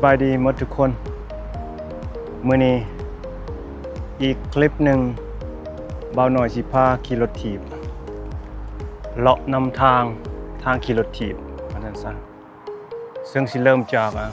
ສະບາຍດີໝົດທຸກຄົນ. ມື້ນີ້ອີກຄລິບໜຶ່ງ ບ່າວນ້ອຍຊິພາຂີ່ລົດຖີບ ເລາະນຳທາງ ທາງຂີ່ລົດຖີບ ວ່າຊັ້ນຊະ. ເຊິ່ງຊິເລີ່ມຈາກ ອ່າ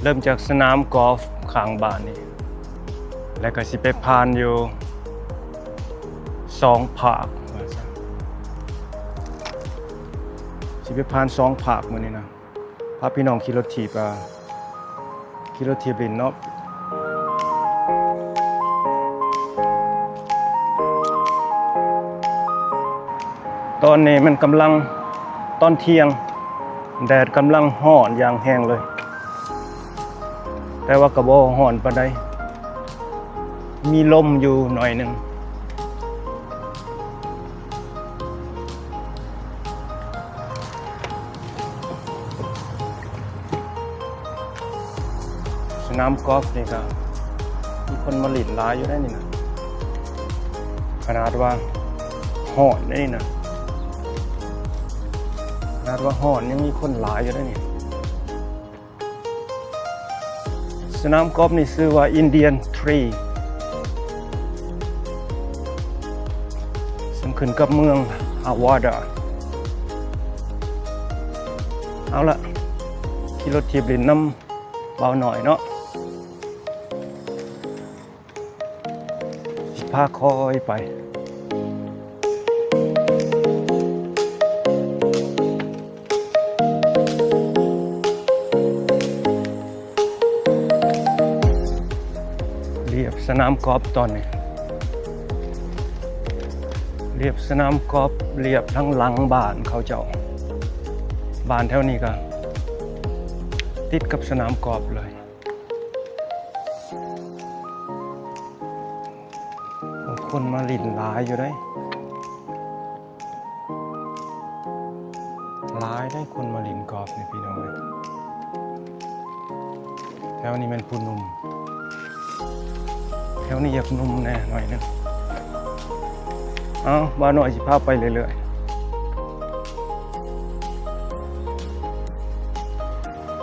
ເລີ່ມຈາກສະໜາມກອຟຂ້າງບ້ານນີ້ ແລ້ວກໍຊິໄປຜ່ານຢູ່ສອງພາກ ວ່າຊັ້ນ. ຊິໄປຜ່ານສອງພາກມື້ນີ້ນະ. ພາພີ່ນ້ອງຂີ່ລົດຖີບ ອ່າ ຂີ່ລົດຖີບຫຼິ້ນເນາະ. ຕອນນີ້ມັນກຳລັງຕອນທ່ຽງ ແດດກຳລັງຮ້ອນຢ່າງແຮງເລີຍ ແຕ່ວ່າກໍບໍ່ຮ້ອນປານໃດ ມີລົມຢູ່ໜ້ອຍໜຶ່ງ. ສະໜາມກອຟນີ້ກໍມີຄົນມາຫຼິ້ນຫຼາຍຢູ່ໄດ໋ນີ້ນະ ຂະໜາດວ່າຮ້ອນເດ້ນີ້ນະ ຂະໜາດວ່າຮ້ອນຍັງມີຄົນຫຼາຍຢູ່ໄດ໋ນີ້. ສະໜາມກອຟນີ້ຊື່ວ່າ Indian Tree ເຊິ່ງຂຶ້ນກັບເມືອງ Harvard. ເອົາລະ ຂີ່ລົດຖີບຫຼິ້ນນຳບ່າວນ້ອຍເນາະ. ຊິພາຄ່ອຍໄປ ລຽບສະໜາມກອຟຕອນນີ້ ລຽບສະໜາມກອຟ ລຽບທາງຫຼັງບ້ານເຂົາເຈົ້າ. ບ້ານແຖວນີ້ກໍຕິດກັບສະໜາມກອຟເລີຍ. ໂອ້ ຄົນມາຫຼິ້ນຫຼາຍຢູ່ເດ້ ຫຼາຍເດ້ຄົນມາຫຼິ້ນກອຟນີ້ພີ່ນ້ອງເອີຍ. ແຖວນີ້ແມ່ນຜູ້ໜຸ່ມ ແຖວນີ້ຢາກໜຸ່ມແດ່ໜ້ອຍໜຶ່ງ. ເອົາ ບ່າວນ້ອຍຊິພາໄປເລື້ອຍໆ.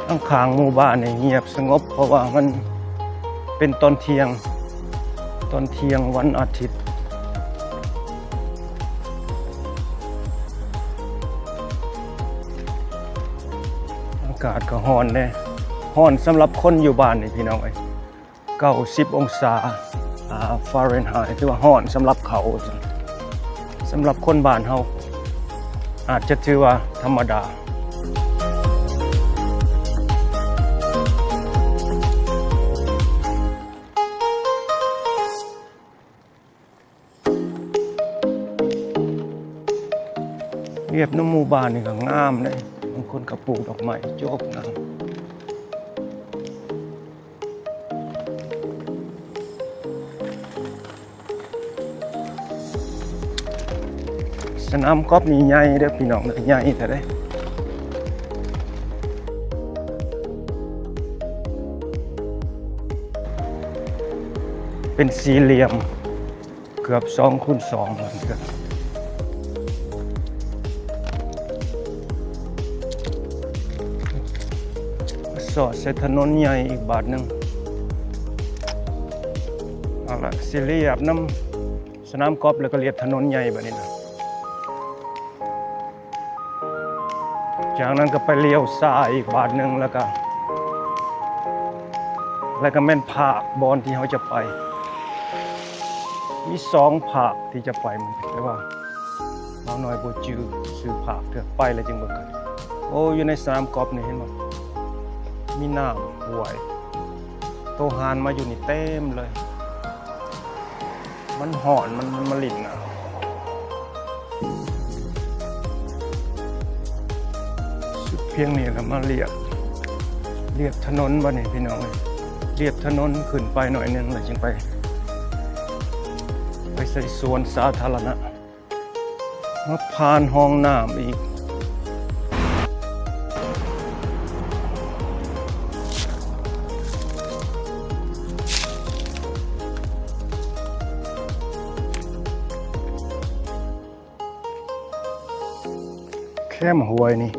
ທາງຂ້າງໝູ່ບ້ານນີ້ງຽບສະຫງົບ ເພາະວ່າມັນເປັນຕອນທ່ຽງ ຕອນທ່ຽງວັນອາທິດ. ອາກາດກໍຮ້ອນແດ່ ຮ້ອນສຳລັບຄົນຢູ່ບ້ານນີ້ພີ່ນ້ອງເອີຍ. ເກົ້າສິບອົງສາ ອ່າ ຟາເຣນໄຮ ຖືວ່າຮ້ອນສຳລັບເຂົາ. ສຳລັບຄົນບ້ານເຮົາອາດຈະຖືວ່າທຳມະດາ. ລຽບນຳໝູ່ບ້ານນີ້ກໍງາມເດ້ ບາງຄົນກໍປູກດອກໄມ້ໂຈກງາມ. ສະໜາມກອຟນີ້ໃຫຍ່ເດີ້ພີ່ນ້ອງເດີ້ ໃຫຍ່ແທ້ເດ້ ເປັນສີ່ຫຼ່ຽມ ເກືອບສອງຄູນສອງ ສອດໃສ່ຖະໜົນໃຫຍ່ອີກບາດໜຶ່ງ. ເອົາລະ ຊິລຽບນຳສະໜາມກອຟ ແລ້ວກໍລຽບຖະໜົນໃຫຍ່ບາດນີ້ນະ. ຈາກນັ້ນກໍໄປລ້ຽວຊ້າຍອີກບາດໜຶ່ງ ແລ້ວກໍ ແລ້ວກໍແມ່ນພາກບ່ອນທີ່ເຮົາຈະໄປ. ມີສອງພາກທີ່ຈະໄປ ແຕ່ວ່າເຮົານ້ອຍບໍ່ຈື່ຊື່ພາກເທື່ອ ໄປແລ້ວຈຶ່ງເບິ່ງກັນ. ໂອ້ ຢູ່ໃນສະໜາມກອຟນີ້ເຫັນບໍ່ ມີນ້ຳຫ້ວຍ ໂຕຫ່ານມາຢູ່ນີ້ເຕັມເລີຍ. ມັນຮ້ອນ ມັນ ມັນມາຫຼິ້ນນະ. ສຸດພຽງນີ້ລະມາລຽບ ລຽບຖະໜົນບາດນີ້ພີ່ນ້ອງເອີຍ. ລຽບຖະໜົນຂຶ້ນໄປໜ້ອຍໜຶ່ງ ແລ້ວຈຶ່ງໄປ ໄປໃສ່ສວນສາທາລະນະ. ມາຜ່ານຫ້ອງນ້ຳອີກ. ແຄມຫ້ວຍນີ້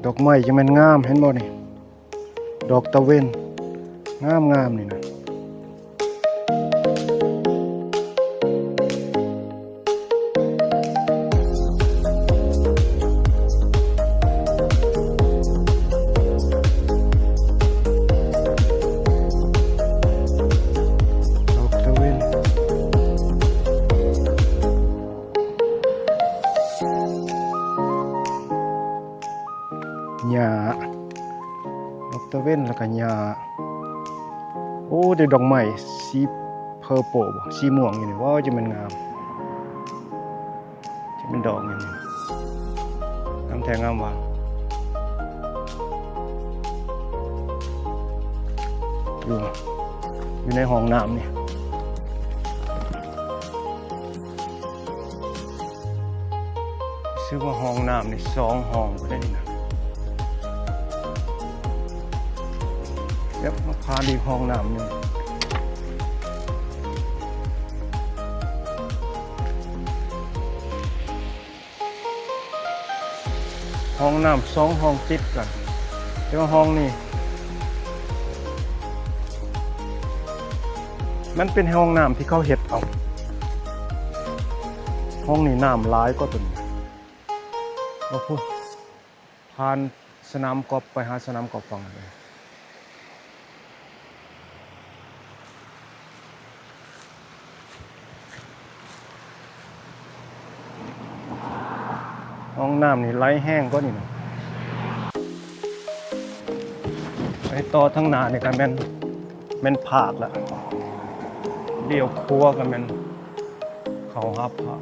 ດອກໄມ້ຈັ່ງແມ່ນງາມ ເຫັນບໍ່ນີ້? ດອກຕາເວັນ ງາມໆ ນີ້ນະ. ດອກຕາເວັນ ຫຍ້າ ດອກຕາເວັນ ແລ້ວກະຫຍ້າ. ໂອ້ ໄດ້ດອກໄມ້ສີເພີໂປ ບໍ່ ສີມ່ວງຢູ່ນີ້ ວ້າວ ຈັ່ງແມ່ນງາມ ຈັ່ງແມ່ນດອກຫຍັງນີ້ ງາມແທ້ງາມວ່າ ຢູ່ ຢູ່ໃນຫ້ອງນ້ຳນີ້. ຮູ້ສຶກວ່າຫ້ອງນ້ຳນີ້ສອງຫ້ອງພຸ້ນເດ້ນີ້ນະ ແບບມາຜ່ານອີກຫ້ອງນ້ຳໜຶ່ງ ຫ້ອງນ້ຳສອງຫ້ອງຕິດກັນ ແຕ່ວ່າຫ້ອງນີ້ ມັນເປັນຫ້ອງນ້ຳທີ່ເຂົາເຮັດເອົາ ຫ້ອງນີ້ນ້ຳຫຼາຍກວ່າຕົວນີ້ ວ່າພຸ້ນ ຜ່ານສະໜາມກອບໄປຫາສະໜາມກອບຝັ່ງນັ້ນເລີຍ. ຫ້ອງນ້ຳນີ້ໄຫຼແຮງກວ່ານີ້ນະ ໄປຕໍ່ທາງໜ້ານີ້ກະແມ່ນ ແມ່ນພາກລະ ລ້ຽວຂວາກະແມ່ນເຂົ້າຫາພາກ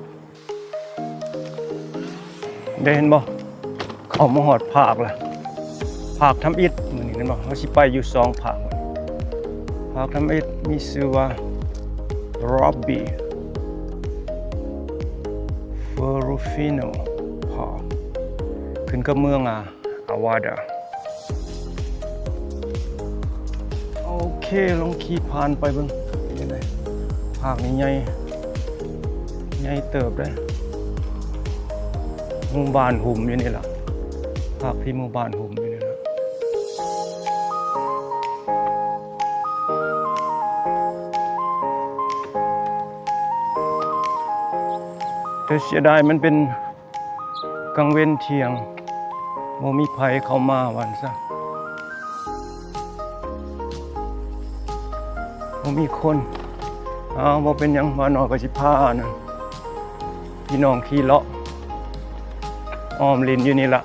ໄດ້ເຫັນບໍ່? ເຂົ້າມາຮອດພາກລະ ພາກທຳອິດ ມື້ນີ້ເຫັນບໍ່? ເຮົາຊິໄປຢູ່ສອງພາກ ພາກທຳອິດມີຊື່ວ່າ Robbie Ferrufino Park ຂຶ້ນກັບເມືອງ ອາ Arvada. ໂອເຄ ລອງຂີ່ຜ່ານໄປເບິ່ງ ເປັນຈັ່ງໃດ? ພາກນີ້ໃຫຍ່ ໃຫຍ່ເຕີບເດ້ ໝູ່ບ້ານຫຸ້ມຢູ່ນີ້ລະ ພາກທີ່ໝູ່ບ້ານຫຸ້ມຢູ່ນີ້ລະ ແຕ່ເສຍດາຍມັນເປັນ ກາງເວັນທ່ຽງ ບໍ່ມີໃຜເຂົ້າມາວ່າຊັ້ນຊະ ບໍ່ມີຄົນ. ເອົາ ບໍ່ເປັນຫຍັງ ບ່າວນ້ອຍກະຊິພາ ອັນນັ້ນ ພີ່ນ້ອງຂີ່ເລາະອ້ອມຫຼິ້ນຢູ່ນີ້ລະ.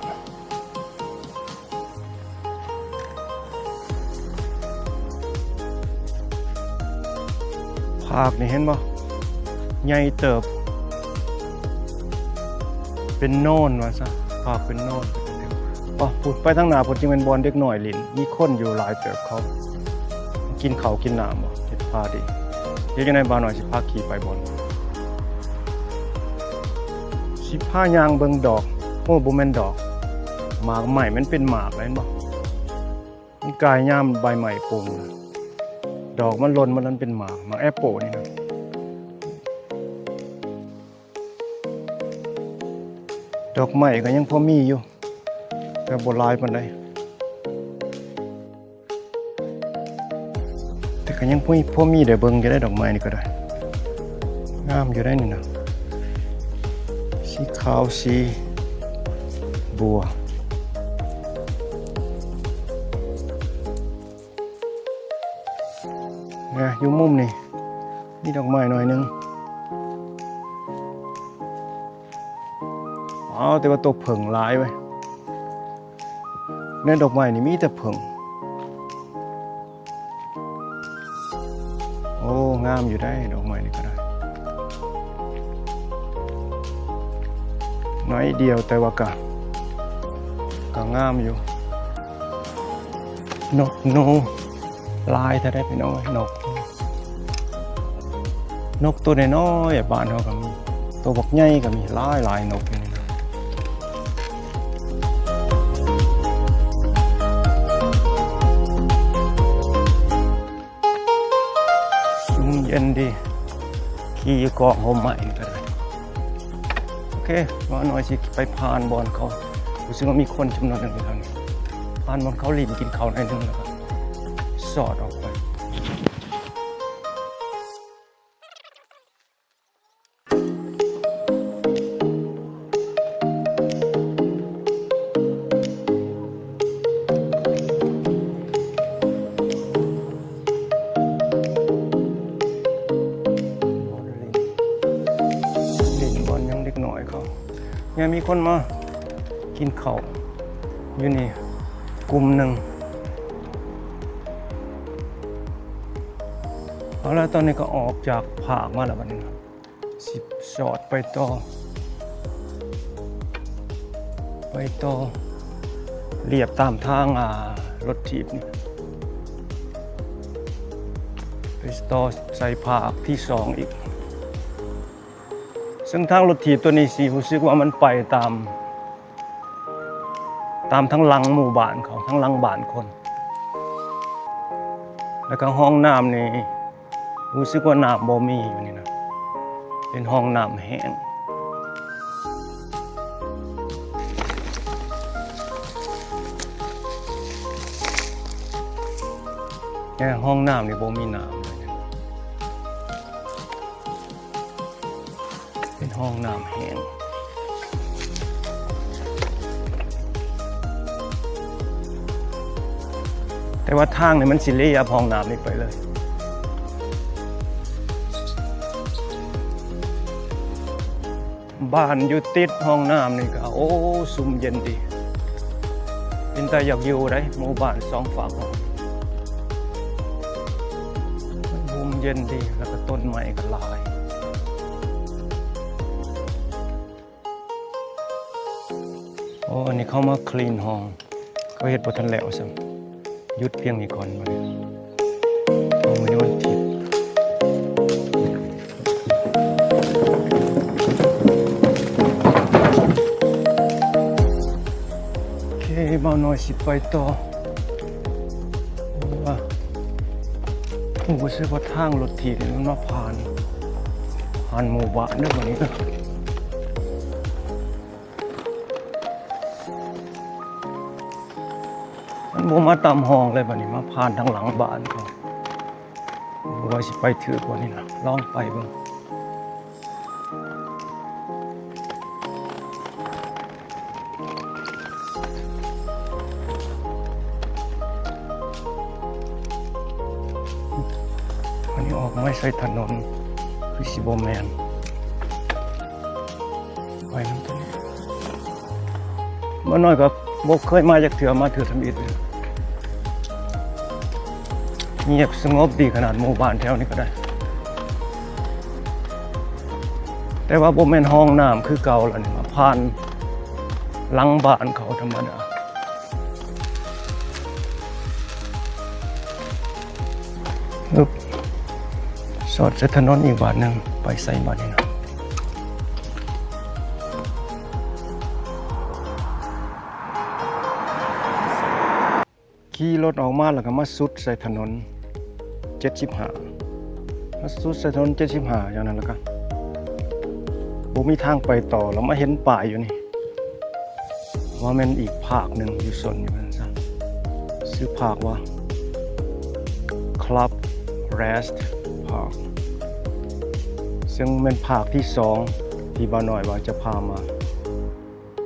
ພາກນີ້ເຫັນບໍ່? ໃຫຍ່ເຕີບ ເປັນໂນນວ່າຊະ ພາກເປັນໂນນ. ອໍ ພຸ້ນໄປທາງໜ້າພຸ້ນ ຈຶ່ງແມ່ນບ່ອນເດັກນ້ອຍຫຼິ້ນ ມີຄົນຢູ່ຫຼາຍເຕີບ ເຂົາກິນເຂົ້າກິນນ້ຳບໍ່ ເຮັດພາດີ. ເຮັດຈັ່ງໃດ ບ່າວນ້ອຍຊິພາຂີ່ໄປບ່ອນ ຊິພາຍ່າງເບິ່ງດອກ ໂອ້ ບໍ່ແມ່ນດອກ ໝາກໄມ້ ມັນເປັນໝາກ ເຫັນບໍ່? ມັນກາຍຍາມໃບໄມ້ປົ່ງ ດອກມັນຫຼົ່ນ ມັນເປັນໝາກ ໝາກແອບໂປນີ້ນະ. ດອກໄມ້ກະຍັງພໍມີຢູ່ ແຕ່ບໍ່ຫຼາຍປານໃດ ແຕ່ກະຍັງພໍມີ ພໍມີໄດ້ເບິ່ງຢູ່ໄດ໋ ດອກໄມ້ນີ້ກະໄດ້ ງາມຢູ່ໄດ໋ນີ້ນະ ສີຂາວ ສີບົວ. ນະ ຢູ່ມຸມນີ້ມີດອກໄມ້ໜ້ອຍໜຶ່ງ. ອ້າວ ແຕ່ວ່າໂຕເຜິ້ງຫຼາຍເວີ້ຍ ໃນດອກໄມ້ນີ້ມີແຕ່ເຜິ້ງ. ໂອ້ ງາມຢູ່ໄດ໋ ດອກໄມ້ນີ້ກະໄດ້ ໜ້ອຍດຽວ ແຕ່ວ່າກະ ກະງາມຢູ່. ນົກໜູຫຼາຍແທ້ໄດ໋ພີ່ນ້ອງເອີຍ ນົກ ນົກໂຕນ້ອຍໆ ບ້ານເຮົາກະມີ ໂຕບັກໃຫຍ່ກະມີ ຫຼາຍໆ ນົກຢູ່ນີ້ນະ. ຊຸ່ມເຢັນດີ ຂີ່ຢູ່ກອງຮົ່ມໄມ້ນີ້ກະໄດ້. ໂອເຄ ບ່າວນ້ອຍຊິໄປຜ່ານບ່ອນເຂົາ ຮູ້ສຶກວ່າມີຄົນຈຳນວນໜຶ່ງຢູ່ທາງນີ້ ຜ່ານບ່ອນເຂົາຫຼິ້ນກິນເຂົ້າໜ້ອຍໜຶ່ງ ແລ້ວກໍສອດອອກໄປ. ເຫຼັ້ນບ່ອນຫຍັງເດັກນ້ອຍເຂົາ ຍັງມີຄົນມາກິນເຂົ້າຢູ່ນີ້ກຸ່ມໜຶ່ງ. ເອົາລະ ຕອນນີ້ກໍອອກຈາກພາກມາແລ້ວບັດນີ້ນະ. ສິສອດໄປຕໍ່ ໄປຕໍ່ ລຽບຕາມທາງ ອ່າ ລົດຖີບນີ້ ໄປຕໍ່ໃສ່ພາກທີສອງອີກ. ເຊິ່ງທາງລົດຖີບຕົວນີ້ຊິຮູ້ສຶກວ່າມັນໄປຕາມ ຕາມທາງຫຼັງໝູ່ບ້ານເຂົາ ທາງຫຼັງບ້ານຄົນ. ແລ້ວກໍຫ້ອງນ້ຳນີ້ ຮູ້ສຶກວ່ານ້ຳບໍ່ມີຢູ່ນີ້ນະ ເປັນຫ້ອງນ້ຳແຫ້ງ. ແຕ່ຫ້ອງນ້ຳນີ້ບໍ່ມີນ້ຳເລີຍ. ເປັນຫ້ອງນ້ຳແຫ້ງ ແຕ່ວ່າທາງນີ້ມັນຊິລຽບຫ້ອງນ້ຳນີ້ໄປເລີຍ. ບ້ານຢູ່ຕິດຫ້ອງນ້ຳນີ້ກໍ ໂອ້ ຊຸ່ມເຢັນດີ ເປັນຕາຢາກຢູ່ໃດ ໝູ່ບ້ານສອງຟາກຫ້ອງ ມັນຮົ່ມເຢັນດີ ແລ້ວກໍຕົ້ນໄມ້ກໍຫຼາຍ. ໂອ້ ອັນນີ້ເຂົາມາຄລີນຫ້ອງ ເຂົາເຮັດບໍ່ທັນແລ້ວຊ້ຳ ຢຸດພຽງນີ້ກ່ອນ ມື້ນີ້ວັນທິດ. ໂອເຄ ບ່າວນ້ອຍຊິໄປຕໍ່ ເພາະວ່າຮູ້ສຶກວ່າທາງລົດຖີບນີ້ມັນມາຜ່ານ ຜ່ານໝູ່ບ້ານເດີ ບັດນີ້ເດີ. ມັນບໍ່ມາຕາມຮ່ອງເລີຍ ບັດນີ້ມາຜ່ານທາງຫຼັງບ້ານເຂົາ. ບໍ່ວ່າຊິໄປຖືກບໍ່ນີ້ນະ ລອງໄປເບິ່ງ. ອັນນີ້ອອກມາໃສ່ຖະໜົນ ຄືຊິບໍ່ແມ່ນ ໄປນຳຕົວນີ້. ບໍ່ນ້ອຍກໍບໍ່ເຄີຍມາຈັກເທື່ອ ມາເທື່ອທຳອິດ. ງຽບສະຫງົບດີຂະໜາດ ໝູ່ບ້ານແຖວນີ້ກໍໄດ້ ແຕ່ວ່າບໍ່ແມ່ນຮ່ອງນ້ຳຄືເກົ່າລະນີ້ ມາຜ່ານຫຼັງບ້ານເຂົາທຳມະດາ. ອຶບ ສອດໃສ່ຖະໜົນອີກບາດໜຶ່ງ ໄປໃສບາດນີ້ນະ? ຂີ່ລົດອອກມາ ແລ້ວກໍມາສຸດໃສ່ຖະໜົນເຈັດສິບຫ້າ ມາສຸດໃສ່ຖະໜົນເຈັດສິບຫ້າ ຢ່າງນັ້ນ ແລ້ວກໍບໍ່ມີທາງໄປຕໍ່ ແລ້ວມາເຫັນປ້າຍຢູ່ນີ້ ວ່າແມ່ນອີກພາກໜຶ່ງຢູ່ຊົນຢູ່ວ່າຊັ້ນຊະ ຊື່ພາກວ່າ Club Rest Park ເຊິ່ງແມ່ນພາກທີສອງທີ່ບ່າວນ້ອຍວ່າຈະພາມາ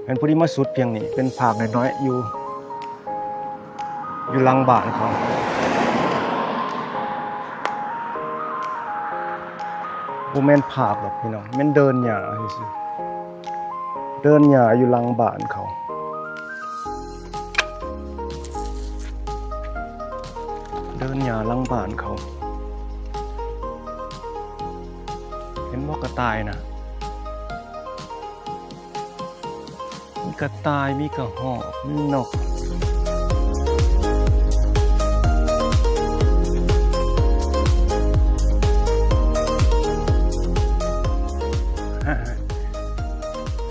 ແມ່ນຜູ້ທີ່ມາສຸດພຽງນີ້ ເປັນພາກນ້ອຍໆ ຢູ່ ຢູ່ຫຼັງບ້ານເຂົາ ບໍ່ແມ່ນພາກດອກພີ່ນ້ອງ ແມ່ນເດີ່ນຫຍ້າຊື່ໆ ເດີ່ນຫຍ້າຢູ່ຫຼັງບ້ານເຂົາ ເດີ່ນຫຍ້າຫຼັງບ້ານເຂົາ ເຫັນບໍ່ ກະຕ່າຍນະ? ມີກະຕ່າຍ ມີກະຮອກ ມີນົກ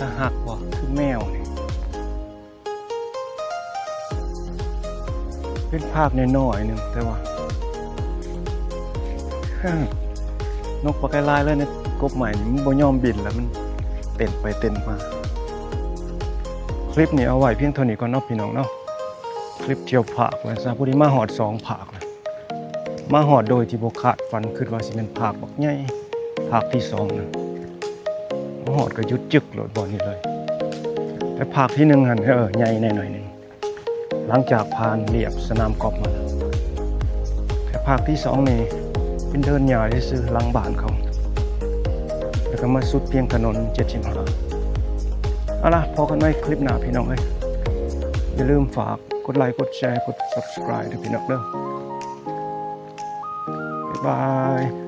ຕາຮັກບໍ່ ຄືແມວນີ້. ເປັນພາກນ້ອຍໆໜຶ່ງ ແຕ່ວ່າ ນົກປາກໄກ່ລາຍເລີຍ ໃນກົກໄມ້ນີ້ມັນບໍ່ຍອມບິນ ແລ້ວມັນເຕັ້ນໄປເຕັ້ນມາ. ຄລິບນີ້ເອົາໄວ້ພຽງເທົ່ານີ້ກ່ອນເນາະພີ່ນ້ອງເນາະ ຄລິບທ່ຽວພາກວ່າຊະ ພໍດີມາຮອດສອງພາກແລ້ວ ມາຮອດໂດຍທີ່ບໍ່ຄາດຝັນ ຄິດວ່າຊິແມ່ນພາກບັກໃຫຍ່ ພາກທີສອງນັ້ນ ມາຮອດກໍຢຸດຈຶກໂລດບ່ອນນີ້ເລີຍ ແຕ່ພາກທີໜຶ່ງຫັ້ນ ເອີ ໃຫຍ່ແດ່ໜ້ອຍໜຶ່ງ ຫຼັງຈາກຜ່ານລຽບສະໜາມກອບມາ ແຕ່ພາກທີສອງນີ້ເປັນເດີ່ນຫຍ້າຊື່ໆ ຫຼັງບ້ານເຂົາ ແລ້ວກໍມາສຸດພຽງຖະໜົນເຈັດສິບຫ້າ ເອົາລະ ພໍ້ກັນໃໝ່ຄລິບໜ້າພີ່ນ້ອງເອີຍ ຢ່າລືມຝາກກົດໄລ ກົດແຊ ກົດ Subscribe ເດີພີ່ນ້ອງເດີ ບາຍບາຍ.